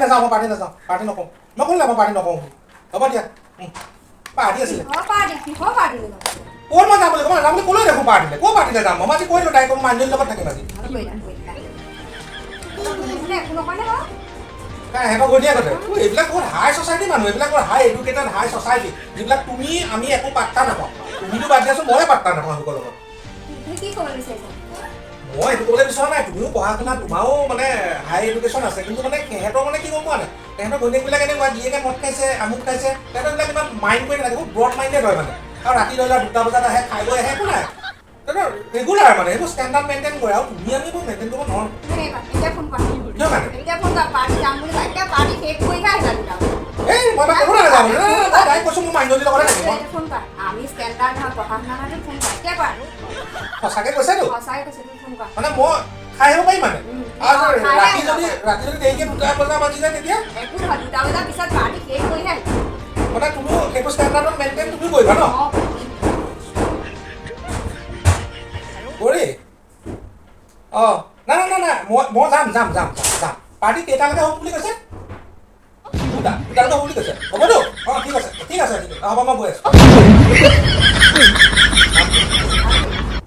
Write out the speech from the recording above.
নাযাওঁ, মই পাৰ্টি নাযাওঁ, পাৰ্টি নকওঁ। মই ক'লো নাই, মই পাৰ্টি নকওঁ। হ'ব দিয়া। পাৰ্টি আছিলে। কিহৰ পাৰ্টি? কিহৰ পাৰ্টি? ক'ত মই যাম বুলি, মই যাম বুলি ক'লোৱে দেখোন। পাৰ্টিলে, ক'ত পাৰ্টিলে যাম মই? আজি কৈ দিলোঁ তাইক, মই মানুহজনীৰ লগত থাকিম আজি। ভাল কৰিলা, কৰিলা। কোনে একো নকয়নে বাৰু? তাই সিহঁতৰ ঘৈণীয়েকহঁতে এইবিলাক বহুত হাই ছ'চাইটি মানুহ, এইবিলাক বৰ হাই এডুকেটেড, হাই ছ'চাইটি, যিবিলাক তুমি আমি একো পাত্তা নাপাওঁ। তুমিতো বাদ দিয়াচোন, ময়ে পাত্তা নাপাওঁ তেওঁলোকৰ লগত। তুমি কি ক'বলৈ বিচাৰিছা? মই এইটো ক'বলৈ বিচৰা নাই, তুমিও পঢ়া শুনা, তোমাৰো মানে হাই এডুকেশ্যন আছে, কিন্তু মানে সিহঁতৰ মানে কি গম পোৱা নাই, তেহেঁতৰ ঘৈণীয়েকবিলাক এনেকুৱা, গিৰিয়েকে মদ খাইছে, আমুক খাইছে, তেহেঁতৰ এইবিলাক ইমান মাইণ্ড কৰি নাথাকে, বহুত ব্ৰড মাইণ্ডেড হয় মানে। আৰু ৰাতি ধৰি লোৱা 2টা বজাত আহে, খাই বৈ আহে, একো নাই, তেহেঁতৰ ৰেগুলাৰ মানে সেইবোৰ ষ্টেণ্ডাৰ্ড মেইনটেইন কৰে। আৰু তুমি আমি এইবোৰ মেইনটেইন কৰিব নোৱাৰোঁ। তুমি হেৰি কৰা, এতিয়া ফোন কৰা। কিয় মানে? এতিয়া ফোন কৰা, পাৰ্টি যাম বুলি কোৱা। এতিয়া পাৰ্টি শেষ কৰিহে আহিবা 2টা বজাত। এই মই ক'লো নাযাওঁ বুলি। নাই, নাই, নাই, মই ডাইৰেক্ট কৈছোঁ, মোৰ মানুহজনীৰ লগতে থাকিম মই। এতিয়া ফোন কৰা। আমি ষ্টেণ্ডাৰ্ড নহয়, পঢ়া শুনা নহয়, তুমি ফোন কৰা, এতিয়া কৰা। সঁচাকৈ কৈছেতো? সঁচাকে কৈছোঁ, তুমি ফোন কৰা। মানে মই খাই আহিব পাৰিম মানে? আৰু অ, খাই ৰাতি আহিব যদি পাৰা। ৰাতি যদি দেৰিকে 2টা বজা বাজি যায় তেতিয়া? একো নহয়, 2টা বজাৰ পিছত পাৰ্টি শেষ কৰিহে আহিবা। মানে তুমিও সেইটো ষ্টেণ্ডাৰ্ডত মেইনটেইন তুমিও কৰিবা ন? অ। কৰি অঁ, নাই নাই নাই নাই, মই যাম যাম যাম যাম যাম। পাৰ্টি কেইটালৈকে হ'ব বুলি কৈছে? 2টা, 2টালৈকে হ'ব বুলি কৈছে, হ'বতো? অঁ, ঠিক আছে, ঠিক আছে, ঠিক আছে, হ'ব, মই গৈ আছোঁ।